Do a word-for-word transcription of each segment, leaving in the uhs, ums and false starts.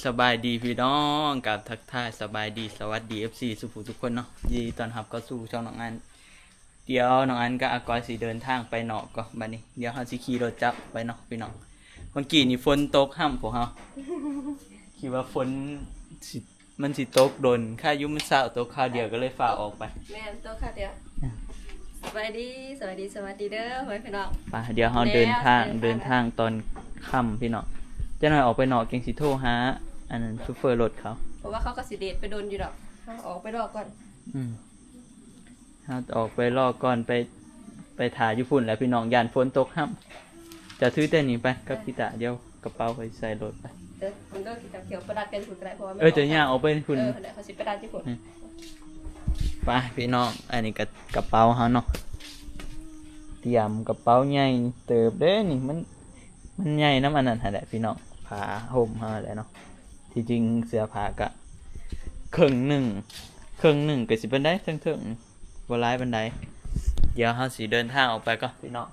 สบายดีพี่น้อง กับทักทายสบายดีสวัสดี เอฟซี สุภูทุกคนเนาะ ยินดีต้อนรับเข้าสู่ช่องน้องอัน เดี๋ยวน้องอันกับอากอยสิเดินทางไปนอกก่อน บัดนี้เดี๋ยวเฮาสิขี่รถจักรไปเนาะพี่น้อง เมื่อกี้นี่ฝนตกห้ำพวกเฮา คิดว่าฝนสิมันสิตกโดน ค่ายุมันเช้าตกคราวเดียวก็เลยฟ้าวออกไป แม่นตกคราวเดียว สบายดี สวัสดี สวัสดีเด้อพ่อแม่พี่น้อง ไป เดี๋ยวเฮาเดินทาง แล้วเดินทาง เดินทางตอนค่ำพี่น้อง จักหน่อยออกไปนอกจั่งสิโทรหา อันนั้นโชเฟอร์รถเขา เพราะว่าเขาก็สิเดทไปโดนอยู่ดอก เฮาออกไปรอก่อน อืม เฮาออกไปรอก่อน ไป ไปถ่าอยู่พุ้นแหละพี่น้อง ย้านฝนตกห้ำ เจ้าถือแต่นี้ไปกับพี่ตา เดี๋ยวกระเป๋าข้อยใส่รถไป เออ มันก็สิจับเขียวประดัดกันพุ้นก็ได้ เพราะว่ามัน เออ เจ้าย่างออกไปพุ้น เออ นั่นแหละ เขาสิประดัดอยู่พุ้น อืม ไปพี่น้อง อันนี้ก็กระเป๋าเฮาเนาะ เตรียมกระเป๋าใหญ่เติบเด้นี่ มัน มันใหญ่นำอันนั้นหั้นแหละพี่น้อง ผ้าห่มเฮาแหละเนาะ ที่จริงเสื้อผ้าก็ครึ่งหนึ่ง ครึ่งหนึ่งก็สิปานใดเทิงๆ นี่ บ่หลายปานใด เดี๋ยวเฮาสิเดินทางออกไปก่อนพี่น้อง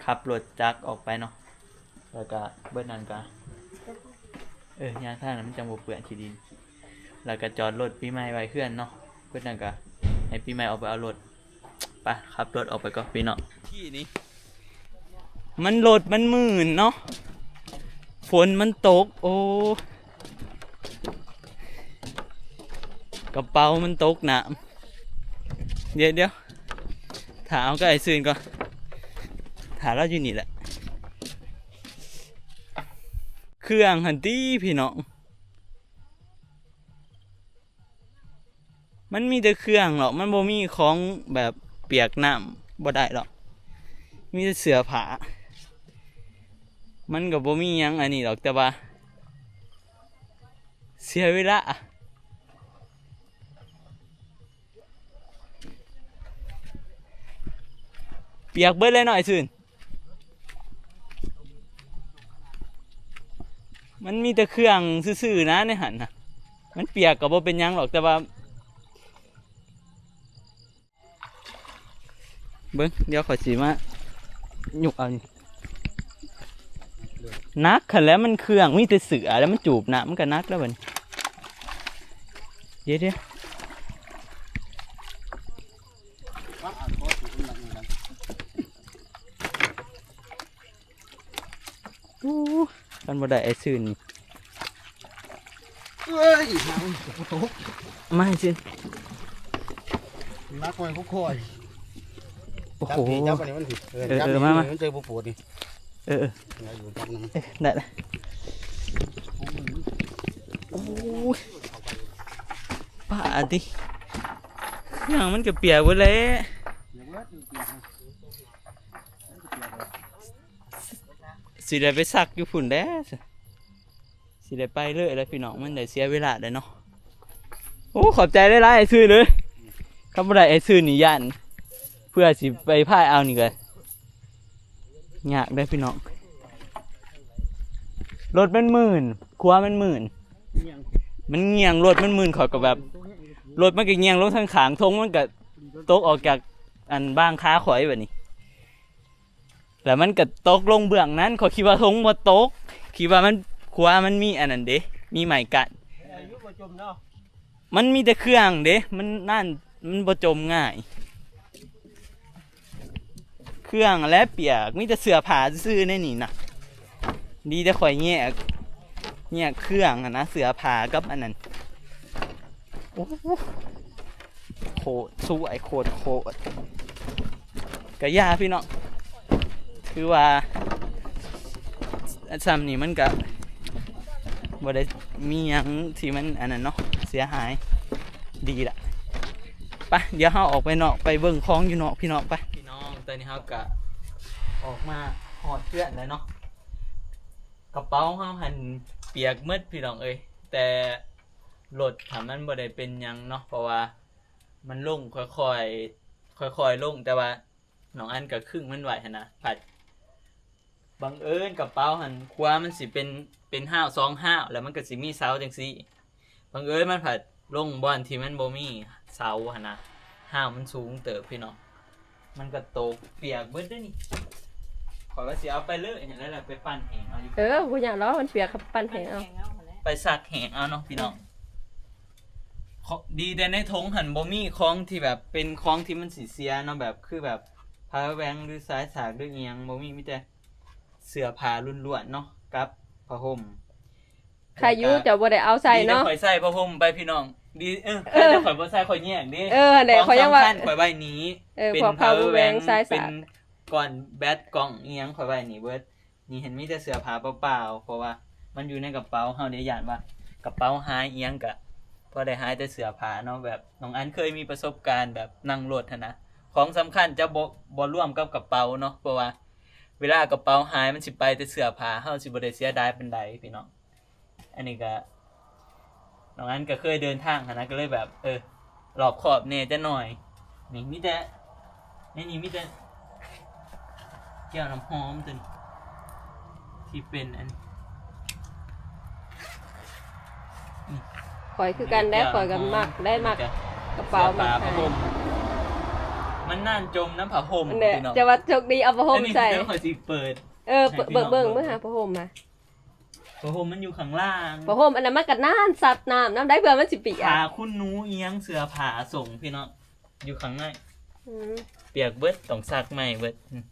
ขับรถจักรออกไปเนาะ แล้วก็เบิดนั้นก็ เออ ย่างทางนั้นมันจั่งบ่เปื้อนขี้ดิน แล้วก็จอดรถปีใหม่ไว้เฮือนเนาะ เบิดนั้นก็ให้ปีใหม่ออกไปเอารถ ไป ขับรถออกไปก่อนพี่น้อง ที่นี่ มันรถมันมื่นเนาะ ฝนมันตก โอ้ กระเป๋ามันตกน้ำ เดี๋ยว เดี๋ยว ถ่าเอากับไอ้ซื่นก่อน ถ่าเราอยู่นี่แหละ เครื่องหั้นติพี่น้อง มันมีแต่เครื่องหรอก มันบ่มีของแบบเปียกน้ำบ่ได้หรอก มีแต่เสื้อผ้า มันก็บ่มีหยังอันนี้หรอก แต่ว่า เสียเวลา เปียกเบิดเลยเนาะไอ้ซื่น มันมีแต่เครื่องซื่อๆนะในหั้นนะ มันเปียกก็บ่เป็นหยังหรอก แต่ว่า เบิ่ง เดี๋ยวข้อยสิมาหยุกเอานี่ หนักคันแหล้ว มันเครื่อง มีแต่เสื้อ แล้วมันจูบน้ำ มันก็หนักแล้วบัดนี้ เดี๋ยว เดี๋ยว อู้ คันบ่ได้ไอ้ซื่นนี่ เอ้ย หามันตก มาให้ซื่น หนักกว่ากูคอย โอ้โห จับดี จับอันนี้มันสิ เออ เออ จับ เออ ดี มา มา มันเจอบ่ปวดนี่ เออ เออ เดี๋ยวอยู่จับน้ำ เออ ได้ละ โอ้ย ป้าติ เครื่องมันก็เปียกเบิดแล้ว เดี๋ยวเบิดอยู่เปียกนะ สิได้ไปซักอยู่พุ้นแหละ สิได้ไปเลยแหละพี่น้อง มันได้เสียเวลาแหละเนาะ โอ้ ขอบใจหลายๆ ไอ้ซื่นเอ้ย คันบ่ได้ไอ้ซื่นนี่ย้าน เพื่อสิไปพายเอานี่ก็ยากเด้อพี่น้อง รถมันมื่น ครัวมันมื่น มันเงี่ยง รถมันมื่น ข้อยก็แบบ รถมันก็เงี่ยงลงทางข้าง ธงมันก็ตกออกจากอันบ่างขาข้อยบัดนี้ แล้วมันก็ตกลงเบื้องนั้น ข้อยคิดว่าธงบ่ตก คิดว่ามัน ครัวมันมีอันนั้นเด้ มีไม้กั้น อายุบ่จมเนาะ มันมีแต่เครื่องเด้ มันนั่น มันบ่จมง่าย เครื่องและเปียก มีแต่เสื้อผ้าซื่อๆในนี่นะ ดีแต่ข้อยแยก แยกเครื่องอะนะ เสื้อผ้ากับอันนั้น โอ้โห โคตรสวย โคตร โคตร กะยาพี่น้อง คือว่า ซ้ำนี่มันก็บ่ได้มีหยังที่มันอันนั้นเนาะ เสียหาย ดีละ ไป เดี๋ยวเฮาออกไปนอก ไปเบิ่งของอยู่นอกพี่น้อง ไป พี่น้อง ตอนนี้เฮาก็ออกมาฮอดเฮือนแล้วเนาะ กระเป๋าเฮาหั่นเปียกหมดพี่น้องเอ้ย แต่รถถ้ามันบ่ได้เป็นหยังเนาะ เพราะว่ามันลงค่อยๆ ค่อยๆลง แต่ว่าน้องอันก็คลึงมันไว้หั้นนะ ผัด บังเอิญกระเป๋าหั่น ครัวมันสิเป็น เป็นฮาวสองฮาว แล้วมันก็สิมีเสาจั่งซี้ บังเอิญมันผัดลงบ่อนที่มันบ่มีเสาหั้นนะ ฮาวมันสูงเติบพี่น้อง มันก็ตกเปียกเบิดเด้อนี่ ข้อยว่าสิเอาไปเลยหั้นแหละ ไปปั่นแห้งเอาอยู่ เออ บ่ยากหรอก มันเปียก ปั่นแห้งเอา ปั่นแห้งเอาหั้นแหละ ไปซักแห้งเอาเนาะพี่น้อง ขอ- ดีแต่ในถุงหั่นบ่มีของที่แบบเป็นของที่มันสิเสียเนาะ แบบคือแบบ power bank หรือสายสากหรืออีหยังบ่มี มีแต่เสื้อผ้าล้วนๆเนาะ กับผ้าห่ม ใครอยู่จะบ่ได้เอาใส่เนาะ ดีแต่ข่อยใส่ผ้าห่มไปพี่น้อง ดี เออ เออ ใครแต่ข่อยบ่ใส่ข่อยแยกเด้ เออ นั่นแหละ ของ ข่อยยังว่า สำคัญข่อยไว้นี้ เออ เป็น พวก power bank power bank สายสาก เป็นก้อนแบต กล่องอีหยังข่อยไว้นี้เบิด นี่เห็นมีแต่เสื้อผ้าเปล่าๆ เพราะว่ามันอยู่ในกระเป๋าเฮาเด้ ย้านว่ากระเป๋าหายอีหยังกะ พอได้หายแต่เสื้อผ้าเนาะ แบบน้องอันเคยมีประสบการณ์แบบนั่งรถหั้นนะ ของสำคัญจะบ่- บ่รวมกับกระเป๋าเนาะ เพราะว่าเวลากระเป๋าหายมันสิไปแต่เสื้อผ้า เฮาสิบ่ได้เสียดายปานใดพี่น้อง อันนี้ก็ น้องอันก็เคยเดินทางหั้นนะ ก็เลยแบบ เออ รอบคอบแหน่จักหน่อย นี่มีแต่ ในนี้มีแต่แก้วน้ำหอมตัวนี้ ที่เป็นอัน นี่ ข่อยคือกันได้ แก้วน้ำหอม ข่อยก็มักได้ มัก แล้วก็ กระเป๋า เสื้อผ้า มัก ผ้าห่ม มันนานจมน้ำผ้าห่ม นั่นแหละ พี่น้อง จะว่าโชคดีเอาผ้าห่ม อันนี้ ใส่ เดี๋ยวข่อยสิเปิด เออ ให้พี่น้อง เบิ่ง เบิ่ง เบิ่ง เบิ่งหาผ้าห่มมา ผ้าห่มมันอยู่ข้างล่าง ผ้าห่มอันนั้นมันก็นานซับน้ำนำได้ เพื่อมันสิเปียก ผ้าขนหนูอีหยัง เสื้อผ้าส่งพี่น้อง อยู่ข้างใน อืม เปียกเบิด ต้องซักใหม่เบิด อืม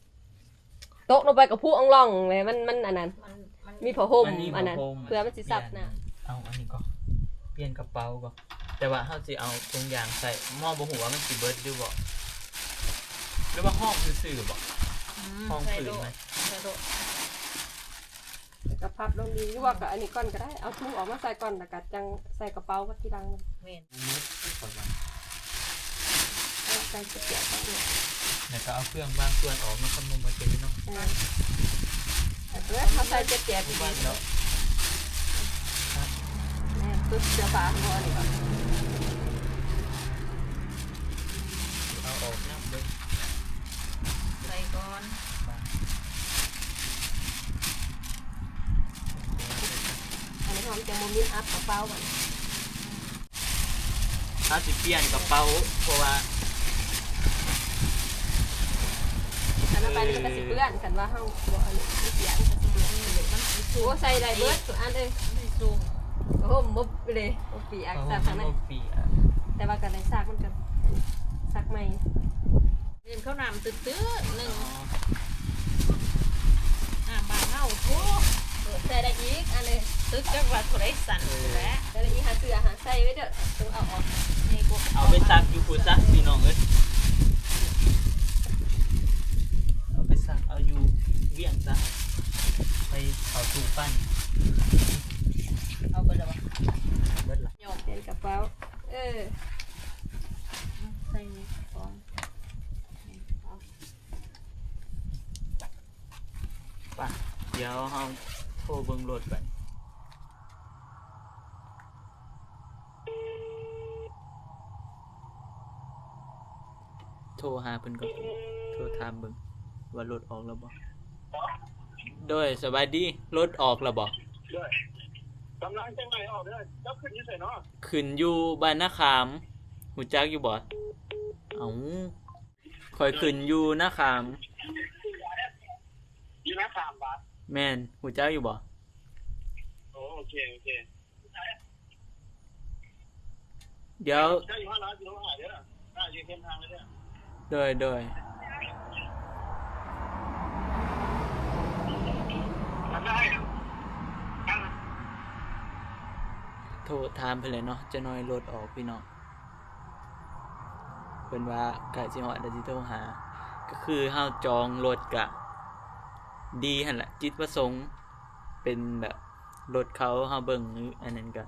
ตกลงไปกับผู้อ่องล่องเลย มัน- มันอันนั้น มัน- มัน มีผ้าห่ม มันมี อันนั้น ผ้าห่ม เพื่อมันสิซับน้ำ เปลี่ยน เอาอันนี้ก่อน เปลี่ยนกระเป๋าก่อน แต่ว่าเฮาสิเอาถุงยางใส่ หม้อบ่ฮู้ว่ามันสิเบิดหรือบ่ หรือว่าห้องซื่อๆบ่ อืม ห้องฝืนไหม ใส่โลด ใส่โลด แล้วก็พับลงดี หรือว่าก็อันนี้ก่อนก็ได้ เอาถุงออกมาใส่ก่อน แล้วก็จังใส่กระเป๋าไว้ทีหลังมัน แม่น หมดก่อนว่า เอาใส่เสื้อเปียกก่อนเนี่ย แล้วก็เอาเครื่องบางส่วนออกมาคำนึงมาเจอเนาะ เออ เอาตัวเขาใส่เสื้อเปียก ทุกบ้านเนาะ แม่น ตุ๊ดเสื้อผ้าของพ่อนี่ก่อน เอาออกน้ำเลย ใส่ก่อน อันนี้หอมจะโมมินอัพกระเป๋าก่อน ถ้าสิเปลี่ยนกระเป๋า เพราะว่า อันนั้นไปมันก็สิเปื้อน คันว่าเฮาบ่อันนี้สิเปลี่ยนก็สิเปื้อน มันสิ โอ้ ใส่ได้เบิดทุกอันเลย มันสิสูง โอ้โห บ่เลย บ่เปียก ผ้าห่ม ซักข้างใน มันบ่เปียก แต่ว่าก็ได้ซัก มันก็ซักใหม่ เรียนเข้าน้ำตื้อๆหนึ่ง อ๋อ น้ำบ้านเฮา โอ้ เปิดใส่ได้อีก อันนี้ตึกจักว่าเท่าใดสั่น เออ แหละ แล้วอีหาเสื้อหาใส่ไว้เด้อ ต้องเอาออก นี่พวก เอาไปซักอยู่พุ้นซะพี่น้องเอ้ย เอาไปซักเอาอยู่เวียงซะ ไปเอาตู้ปั้น เอาเบิดแล้ววะ เอาเบิดละ ยกเป็นกระเป๋า เออ ใส่ของ ไป เดี๋ยวเฮาโทรเบิ่งรถก่อน โทรหาเพิ่นก่อน โทรถามเบิ่งว่ารถออกแล้วบ่ โดย สบายดี รถออกแล้วบ่ โดย กำลังจะไหลออกเด้อ เจ้าขึ้นอยู่ไสเนาะ ขึ้นอยู่บ้านนาขาม ฮู้จักอยู่บ่ เอ้า ข้อยขึ้นอยู่นาขาม อยู่นาขามบ่ แม่น ฮู้จักอยู่บ่ โอ้ โอเค โอเค เดี๋ยว เจ้าอยู่ฮอดแล้ว สิโทรหาเด้อ อ่า อยู่เส้นทางเลยเด้อ โดย โดย มันได้ โทรถามเพิ่นเลยเนาะ จักหน่อยรถออกพี่น้อง เพิ่นว่าใกล้สิฮอดแล้วสิโทรหา ก็คือเฮาจองรถกะดีหั่นแหละ จิตประสงค์เป็นแบบรถเขา เฮาเบิ่งอันนั้นกะ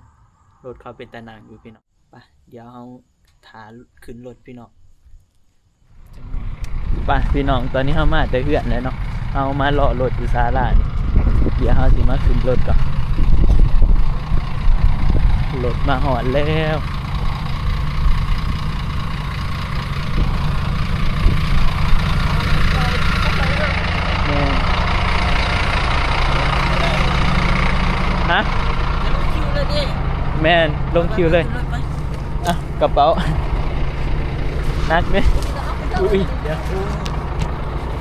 รถเขาเป็นตานั่งอยู่พี่น้อง ไป เดี๋ยวเฮาถ่าขึ้นรถพี่น้อง ไปพี่น้อง ตอนนี้เฮามาแต่เฮือนแล้วเนาะ เฮามารอรถอยู่ศาลานี่ เดี๋ยวเฮาสิมาขึ้นรถก่อน รถมาฮอดแล้ว แม่น ฮะ คิวเลยดิ แม่น ลงคิวเลย ไป อ่ะ กระเป๋า หนักเด้ อุ้ย เดี๋ยว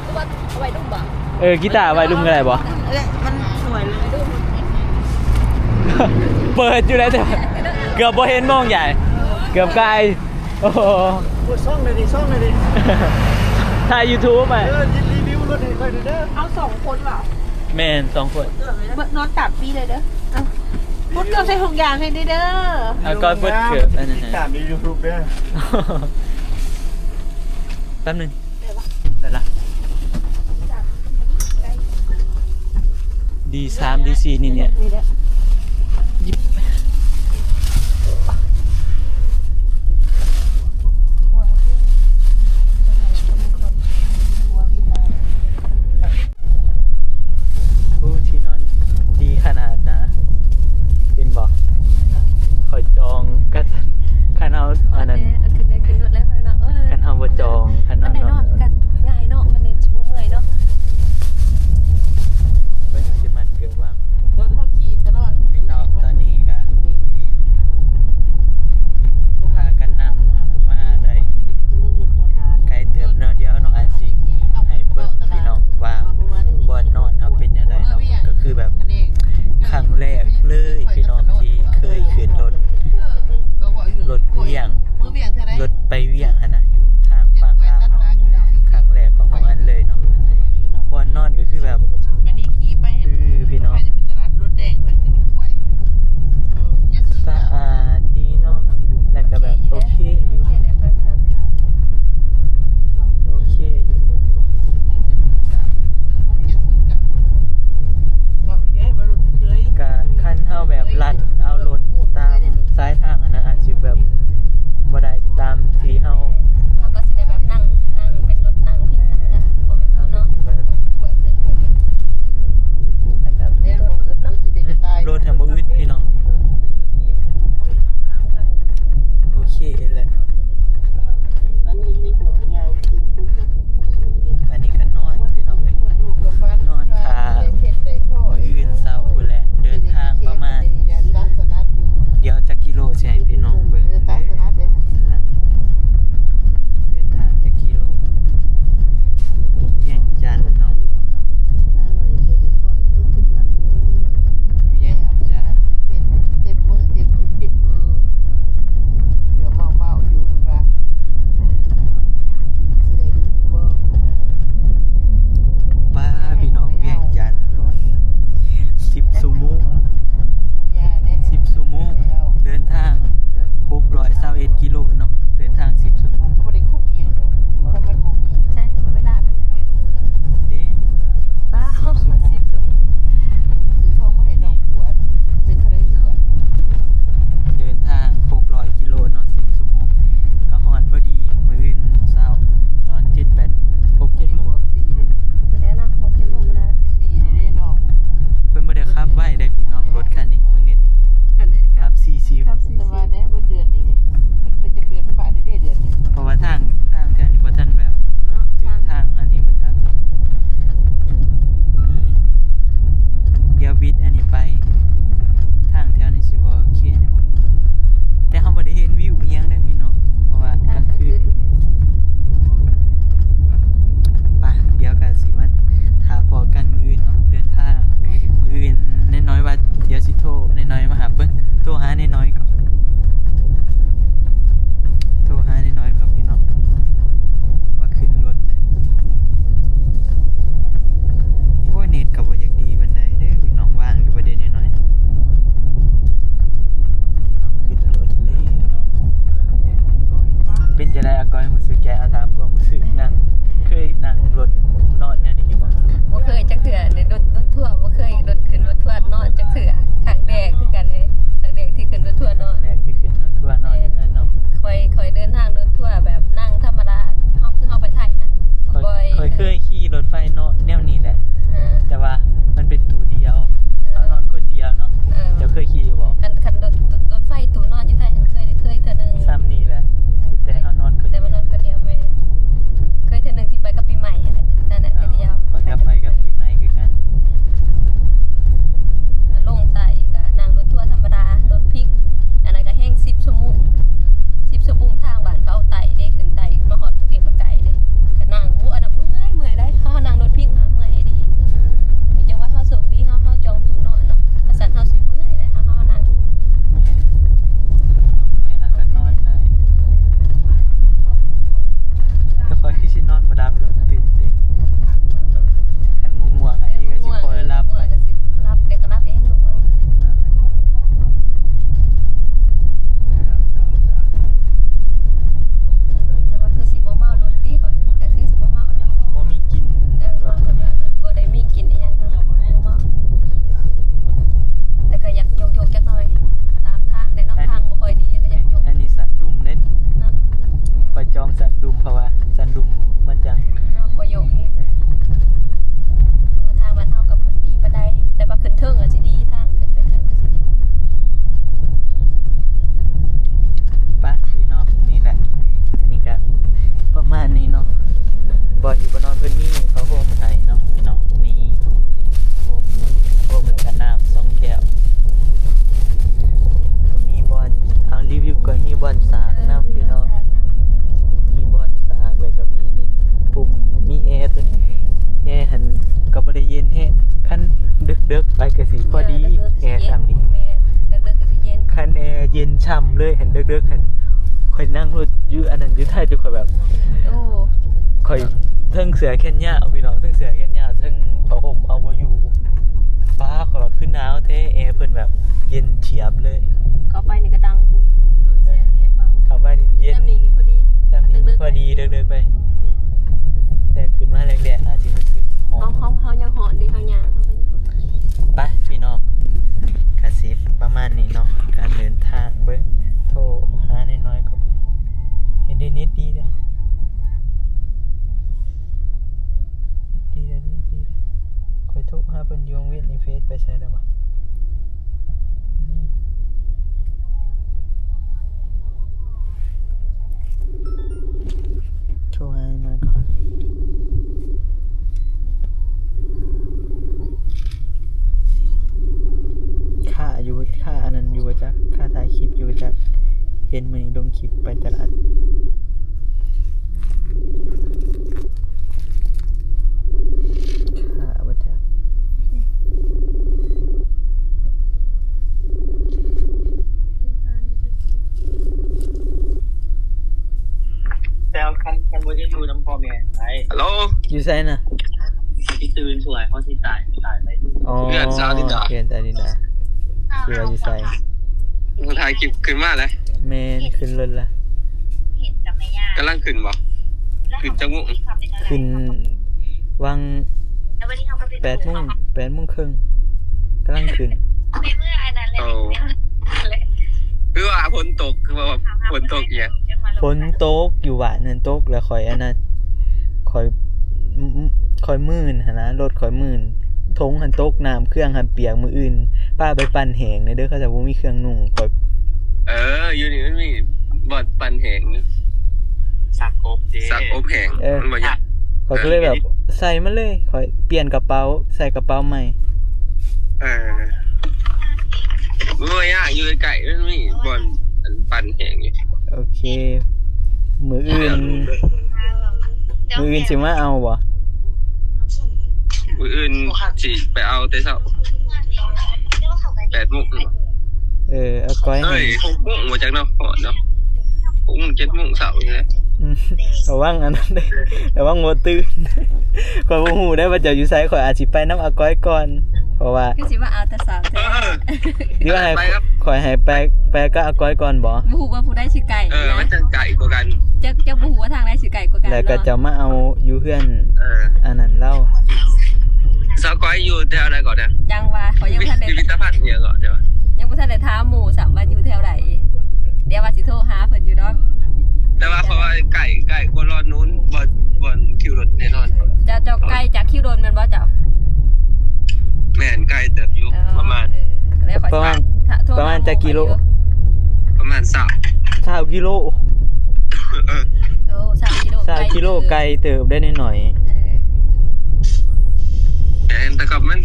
เอาไว้ดุ้มบ่ เออ กีตาร์ไว้ดุ้มก็ได้บ่ เอ้ย มันสวยเลย ไว้ดุ้ม เปิดอยู่แล้วแต่ว่าเกือบบ่เห็นมองใหญ่ เกือบไกล โอ้โห เปิดช่องเลยดิช่องเลยดิ ถ่าย YouTube ไป เออรีวิวรถให้ค่อยหน่อยเด้อ เอาสองคนเหรอ แมนสองคน เบิดนอนตากปีเลยเด้อเอาพุดเกิบใส่ถุงยางให้ได้เด้อ เอาก้อนพุดเกิบอันนั้น ติดตามในยูทูบเด้อ แป๊บหนึงได้ละ ดีสาม ดีสี่ นี่เนี่ย นี่แหละ ผู้ที่นอนดีขนาดนะเป็นบอกคอยจองก็คันเอาอันนั้น ขึ้นได้ขึ้นรถแล้วเนาะเออ คันเอาบ่จองคัน มันได้นอนกันง่ายเนาะมันเน้นชิบเมื่อยเนาะ เบิ่งสิมันเกิดว่า รถเขาขี่ตลอด พี่น้องตอนนี้ก็พากันนั่งมาได้ไกลเติบเนาะเดี๋ยวน้องอันสิให้เบิ่งพี่น้องว่าบ่อนนอนเขาเป็นยังไงเนาะก็คือแบบครั้งแรกเลยพี่น้องที่เคยขึ้นรถรถเวียงรถไปเวียงหั้นนะอยู่ทางฝั่งลาวเนาะครั้งแรกของน้องอันเลยเนาะบ่อนนอนก็คือแบบ มันนี่ขี่ไปเห็น คือพี่น้อง ไปจะเป็นตลาดรถแดงเพื่อนกันด้วย สะอาดดีเนาะแล้วก็แบบโอเคอยู่โอเคอยู่กะคันเฮาแบบลัดเอารถตามสายทางอันนั้นอาจจะแบบบ่ได้ตามที่เฮา ทำเลย หั้นเดิกๆ หั้น ข้อยนั่งรถอยู่อันนั้นอยู่ท้าย จนข้อยแบบ โอ้ ข้อยเทิงเสื้อแขนยาวพี่น้อง เทิงเสื้อแขนยาว เทิงผ้าห่มเอาบ่อยู่ ป๊า ข้อยว่าคือหนาวแท้ แอร์เพิ่นแบบเย็นเฉียบเลย เข้าไปนี่ก็ดังบูมโดดเสียงแอร์เป่า เข้าไปนี่เย็น จำนี่นี่พอดี จำนี่นี่พอดี เดิกๆ ไป แต่ขึ้นมาแรกๆ อาจสิรู้สึกฮ้อน เฮา เฮา เฮายังฮ้อนเด้ เฮาย่าง เฮาก็ยังฮ้อน ไปพี่น้อง กะสิประมาณนี้เนาะ การเดินทาง เบิ่ง โทรหาน้อยๆ ก็เบิ่ง เห็นได้เน็ตดีเด้อ เน็ตดีเด้อ เน็ตดีเด้อ ข้อยโทรหาเพิ่นอยู่โรงเรียน ในเฟซไปไสแล้ววะ นี่ โทรหาน้อยก่อน ค่าอยู่ ค่าอันนั้นอยู่บ่จัก ค่าถ่ายคลิปอยู่บ่จัก เห็นมื้อนี้ลงคลิปไปตลาด ค่าบ่จัก แต่คัน คันบ่ได้อยู่นำพ่อแม่ ไอ้ ฮัลโหล อยู่ไสน่ะ ที่ตื่นสวย เขาสิตาย ตายไป อ๋อ เพื่อนสาวลินดา เพื่อนสาวลินดา คือว่าอยู่ไส กูถ่ายคลิปขึ้นมาแล้ว แม่น ขึ้นรถละ กำลังขึ้นบ่ ขึ้นจักโมง ขึ้น วาง แปดโมง แปดโมงครึ่ง กำลังขึ้น โอ้ คือว่าฝนตก คือว่าฝนตกอีหยัง ฝนตกอยู่บ้านนั่น ตกแล้วข้อยอันนั้น ข้อย ข้อยมื่นหั้นนะ รถข้อยมื่น ถงหั้นตกน้ำ เครื่องหั้นเปียก มื้ออื่น พาไปปั่นแห้งแหน่เด้อ เขาเจ้าบ่มีเครื่องนุ่ง ข้อย เออ อยู่นี่มันมีบ่อนปั่นแห้ง ซักอบเด้ ซักอบแห้ง เออ มันบ่ยาก ข้อยก็เลยแบบ เออ ใส่มาเลย ข้อยเปลี่ยนกระเป๋า ใส่กระเป๋าใหม่ เออ มันบ่ยาก อยู่ใกล้ๆ มันมีบ่อนอันปั่นแห้งอยู่ โอเค มื้ออื่น มื้ออื่นสิมาเอาบ่ มื้ออื่นสิไปเอาแต่เช้า แปดโมง เออ เอาก้อยให้ เอ้ย หกโมงบ่จักเนาะ ฮอดเนาะ หกโมง เจ็ดโมงเช้านี่แหละ อืม ระวังอันนั้นเด้อ ระวังบ่ตื่น ข้อยบ่ฮู้ได้ว่าเจ้าอยู่ไส ข้อยอาจสิไปนำอาก้อยก่อน เพราะว่า คือสิมาเอาแต่เช้าแท้ เออ หรือว่าให้ ไปครับ ข้อยให้ไป ไปกับอาก้อยก่อนบ่ บ่ฮู้ว่าผู้ใดสิใกล้ เออ นะ มันจั่งใกล้กว่ากัน จัก จักบ่ฮู้ว่าทางใดสิใกล้กว่ากัน แล้วก็ เนาะ เจ้ามาเอาอยู่เฮือน เออ อันนั้นลาว สาวก้อยอยู่แถวใดก่อนนะ จั่งว่า ข้อยยังบ่ทันได้ พิพิธภัณฑ์อิหยังก่อนเดี๋ยว ยังบ่ทันได้ถามหมู่ซ้ำว่าอยู่แถวใด เดี๋ยวว่าสิโทรหาเพิ่นอยู่ดอก แต่ว่าเขาว่าใกล้ ใกล้กว่ารอดนู้น บ่อน บ่อนคิวรถแน่นอน เจ้า เจ้าไกลจากคิวรถแม่นบ่เจ้า แม่น ไกลเติบอยู่ เออ ประมาณ เออ แล้วข้อย ประมาณ ถาม โทรหา ประมาณจักกิโล หมู่ข้อยอยู่ ประมาณซาว ซาวกิโล เออ โอ้ ซาวกิโล ซาวกิโล ไกลเติบ ไกลเติบได้หน่อยๆ เออ แต่ แต่ก็มัน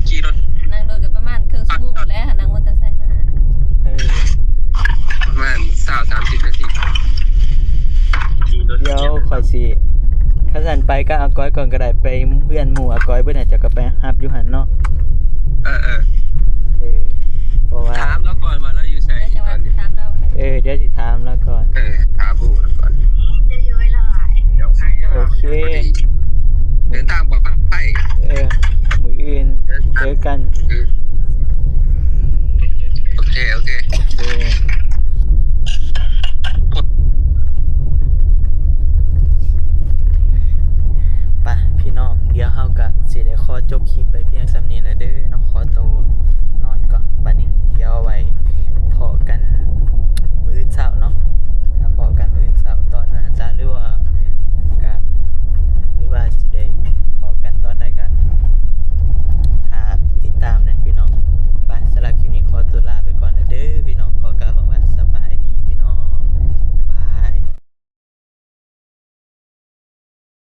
ขี่รถ นั่งรถก็ประมาณครึ่งชั่วโมงแล้ว นั่งมอเตอร์ไซค์มาหา เออ ประมาณซาว สามสิบนาที ขี่รถ เดี๋ยวข้อยสิ คันซั่นไปกับอาก้อยก่อนก็ได้ ไปเฮือนหมู่อาก้อยเบิดน่ะ เจ้าก็ไปรับอยู่หั่นเนาะ